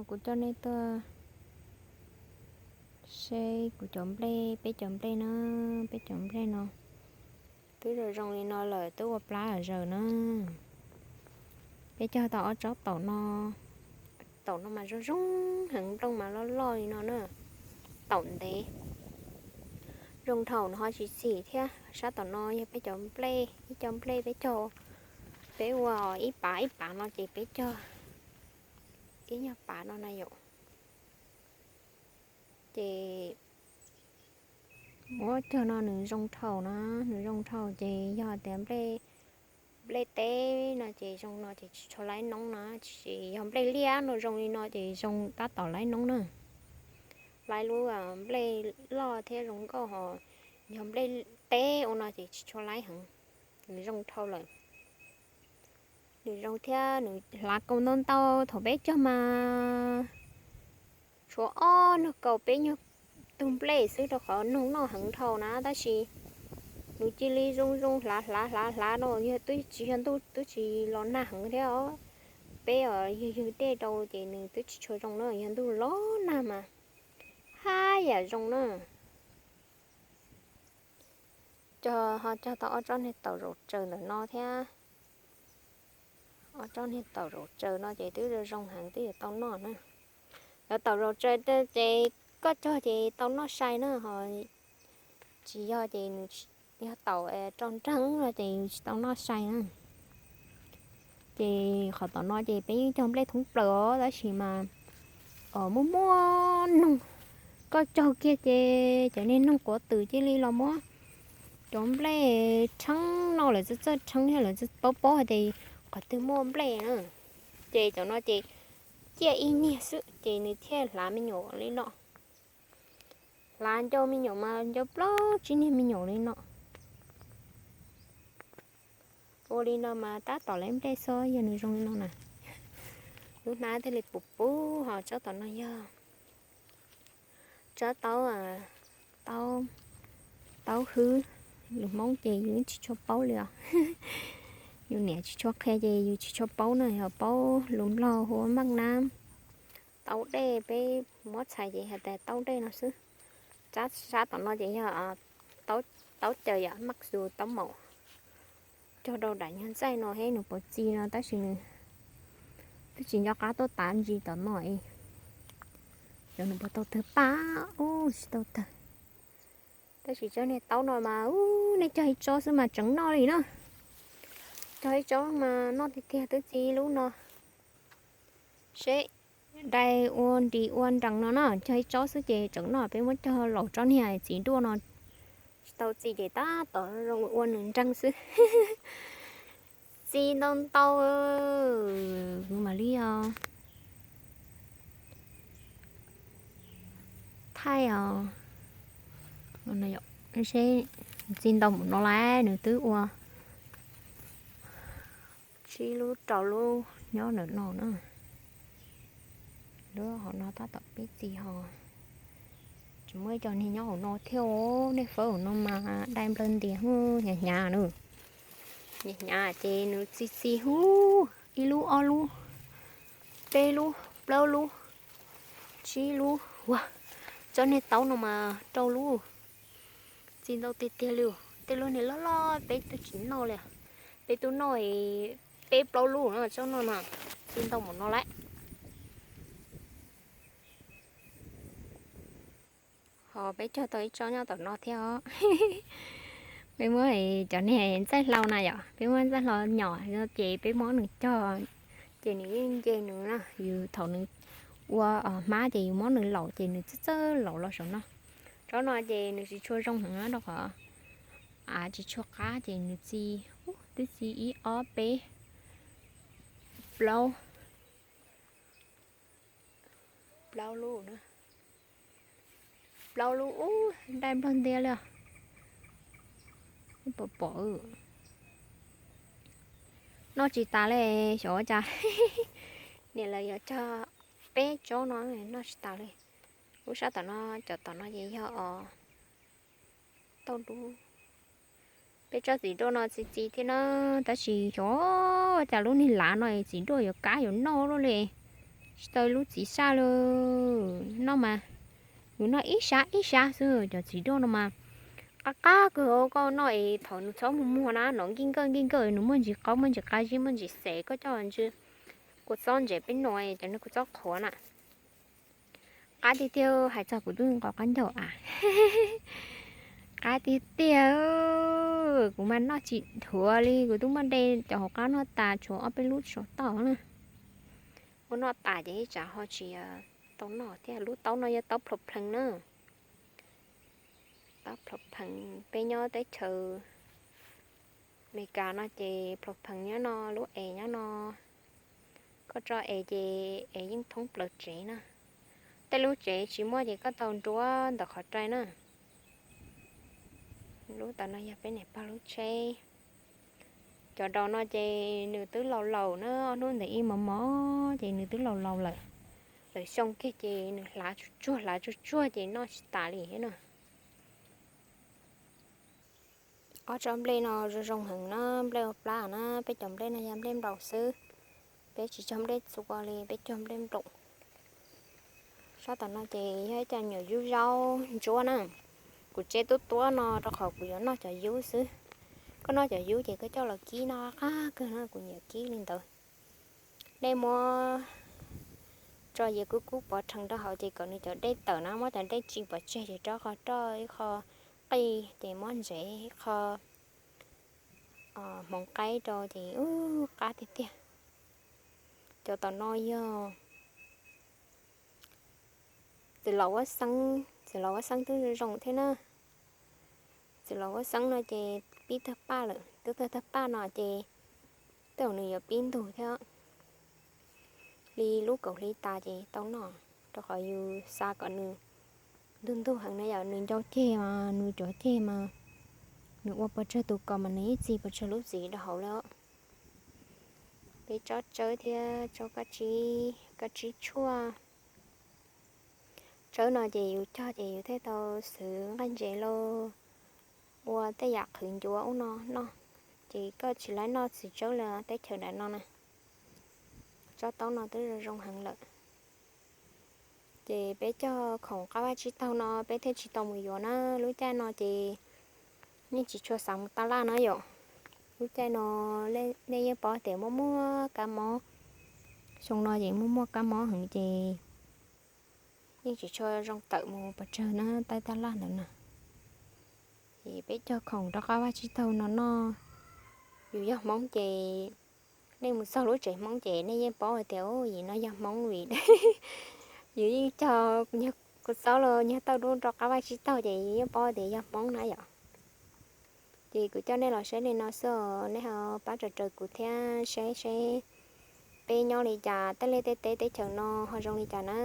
Kuv coj nej tuaj seb kuv cov nplej, peb cov nplej na, peb cov nplej no twb zoo zoo li no lawm, twb ua plab lawm zaws na. Peb cog tau ob tsob taum no, taum no mas zoo zoo heev, nplooj mas loj loj li no na, taum ntev. Zoo dhau no ho tsis txim thiab. Sab tom no yog peb cov nplej, ib co nplej peb cog, peb ua ib pav ib pav no ces peb cog ib nyuag pav no na yom. Ces muab cog no nws zoo dhau na, nws zoo dhau ces yog tias nplej, nplej teb no ces zoo no ces tsis tshua laib noob na, tsis yog nplej liaj no zoo li no ces zoo tab tom laib noob na. Laib lub nplej loj thiab zoo nkauj ho, yog nplej teb ua no ces tsis tshua laib heev, nws zoo dhau lawm. Nws zoo thiab nws hlav kaus ntau ntau, thaum peb cog mas tshuav ob nyuag kaus peb nyuag tug nplej xwb rau qhov noog noj heev dhau na, tab sis nws cia li zoo zoo hlav hlav hlav hlav no, yog twb tsis yog ntuj twb tsis los nag heev thiab os, peb os ywg ywg dej rau ces nws twb tsis tshua zoo na, yog ntuj los nag mas haj yam zoo na. Cog ho cog tau ob tsob niag taum zaum tsaws ntawm no thiab. Ob tsob niag taum zaum tsaws no ces twb zoo zoo heev, twb yuav tau noj na. Cov taum zaum tsaws ces koj cog ces tau noj sai na, ho tsis yog ces nws, yog taum rau nreeg no ces yus tsis tau noj sai na. Ces qhov tom no ces peb yeej cog nplej thoob plaws os, tab sis mas muaj muaj noog, koj cog kiag ces cov niag noog quav twm cia li los muab cov nplej rheeb no, lawv txawj txawj rheeb thiab lawv paub paub hais tias qhov twg muaj nplej na. Ces cov no ces ciaj ib niag xwb ces nws thiaj hlav me nyuam li no. Hlav ncau me nyuam mas ncau plaub tsib niag me nyuam li no. Ua li no mas tab tom lawv nplej xwb, yog nws zoo li no na, lub hnab thiaj li puv puv. Ho tsob tom no yog tsob taub, taub hwb. Lus Hmoob ces yus tsis tshua paub li os. Yus niam tsis tshua qhia ces yus tsis tshua paub na, yog paub lus Nplog hu ua maj nab. Taub dej, peb muab txhais ces hais tias taub dej no xwb. Sab tom no ces yog taub caws yom, maj xus taub maum. Cog rau daim nyuag ntxaij no thiab nws puas txi no, tab sis nws twb tsis nco qab tuaj tav ntsis tom no es cov nws puas tau tawg pab, ub tsis tau tawg. Tab sis tsob niag taub no mas ub, nej cog ib tsob xwb mas tseem noj li na. Cog ib tsob mas noj tiag tiag, twb txi lub no. Seb dai ua nris ua nrees no na, cog ib tsob xwb ces tseem noj. Peb muab cog laus tsob niag txiv duaj no tsis tau txi ces tab tom zoo ua nws nreeg xwb. Txi ntau ntau, kuv mam li os thaij os. Seb, txi ntau npaum no lawm nws twb ua tsib lub rau lub nyob ntawm no na. Lub hauv no tab tom peb txi ho tsis muaj ib co niag nyob hauv no thiab os. Nej fawb hauv no mas dai nplawg ntias hnyav hnyav na. Hnyav hnyav ces nws txi txi hu, ib lub ob lub, peb lub plaub lub, tsib lub, ua tsob niag taub no mas rau lub. Txi ntau tiag tiag li. Tej lub niag loj loj peb twb tsis noj li. Peb twb noj peb plaub lub no, tsob no no txi ntau npaum no lawm. Ho peb cog tau ib tsob nyob tom no thiab os. Peb muab cov niag ntxaij hlau na yom, peb muab ntxaij hlau nyom no ces peb muab nws cog, ces nws yeej nce nws na. Yus thaum nws ua hmab ces yus muab nws laus ces nws txawj txawj laus los saum no. Tsob no ces nws tsis tshua zoo heev rau qhov av tsis tshua qab ces nws txi, twb txi ib ob peb plaub, plaub lub, plaub lub ub, dai nplawg ntias li os. Pom pom, noj tsis tas li, xyov ua cas. Niam lawv yuav cog peb tsob no noj tsis tas li. Lub sab tom no, cov tom no ces yog os, tauj dub. Peb tsob txiv duaj no txi txiv thiab na, tab sis xyov ua cas lub niag lav no txiv duaj yuav kab yuav noj luaj li. Tsis tau lub txiv saj li. Noj mas, nws noj ib sab ib sab xwb. Cov txiv duaj no mas qab qab kawg, koj noj es thaum nws txhob muag muag na, nov nkij nkawj nkij nkawj, nws muaj ntsis qaub, muaj ntsis qab zib, muaj ntsis xev, koj coj ntsw kua txob ntsev peb noj, cov niag kua txob qhuav na. Qab tiag tiag, hais txog kuv twb nqos qab ncaug a. Qab tiag tiag, kuv mas noj tsis dhuav li, kuv twb muab de cov hauv qab noj tas tshuav ob peb lub saum toj na. Muab noj tas ces ib tsam ho tsis tau noj thiab. Lub taub no yog taub plhaub plees na. Taub plhaub plees, peb nyob teb chaws Amelikas no ces plhaub plees nyob no, lub es nyob no. Koj tso es ces es yeej thoob plaws tsev na. Tej lub tsev tsis muaj ces koj tau nruab ntawm qhov rai na. Lub tas no yog peb niam pog lub tsheb. Cov daus no ces nws twb laus laus na, ob hnub ntawd ib mos mos ces nws twb laus laus lawm. Lawv xyoo kiag ces nws hlav tsuag tsuag hlav tsuag tsuag ces noj tsis tas li thiab na. Ob tsob nplej no zoo zoo heev na, nplej ua plab na, peb cov nplej no yog nplej nplaum xwb. Peb tsis cog nplej txua li, peb cog nplej nplaum. Sab tom no ces yog ib co nyuam yub zaub ntsuab na. Kuv tsev tuab tuab no rau qhov kuv yuav noj cov yub xwb. Koj noj cov yub ces koj coj los kib no qab kawg no, kuv nyiam kib li ntawd. Nej muab tso yias kub kub pov rhees rau hauv ces kom nws cov dej tawm na, muab cov dej tsis pov tseg ces rov qho roj ib qho qij ces muab ntsev ib qho hmoov qaib rau ces ub qab tiag tiag. Cov tom no yog txiv laus huab xeeb, txiv laus huab xeeb twb zoo zoo thiab na. Txiv laus huab xeeb no ces pib tawg paj lawm, twb tawg tawg paj no ces tej zaum nws yuav pib ntug thiab. Li lub kaum hli tas ces tau noj, rau qhov yus xav kom nws ntug ntug heev na yom, nws ncau ceg mas, nws cov ceg mas, nws ua pov tseg tus kaus mas nws yeej txi pov tseg lub txiv rau hauv lawm. Peb tsob tsawb thiab tsob kab tsib, kab tsib tshuaj. Tsawb no ces yus cog ces yus thiaj tau xwv nqaij ntses los ua tej yam qhwv ncuav ub no noj. Ces koj tsis laib noj txiv tsawb li teb chaws nram no na. Tsob taub no twb zoo zoo heev lawm. Ces peb cog khoom qab vaj tsib taug no peb thiaj tsis tau mus yuav na. Lub caij no ces yeej tsis tshua xav mus taj laj na yom. Lub caij no nej yeej paub tias muaj muaj kab mob. Xyoo no ces muaj muaj kab mob heev ces yeej tsis tshua zoo tawm mus pes tsawg na, taj laj ntawd na. Ces peb cog khoom rov qab vaj tsib taug no noj. Yus yog Hmoob ces nej mus txog lub tsev Hmoob ces nej yeej paub hais tias yim no yog Hmoob vim yus yeej cog nyuag kua txob los nyuag tauj dub rov qab vaj tsib taug ces yus yeej paub tias yog Hmoob na yom. Ces kuv coj nej los saib li no xwb os, nej ho pab raws raws kuv thiab saib seb peb nyob li cas, tej liaj tej teb teb chaws no ho zoo li cas na.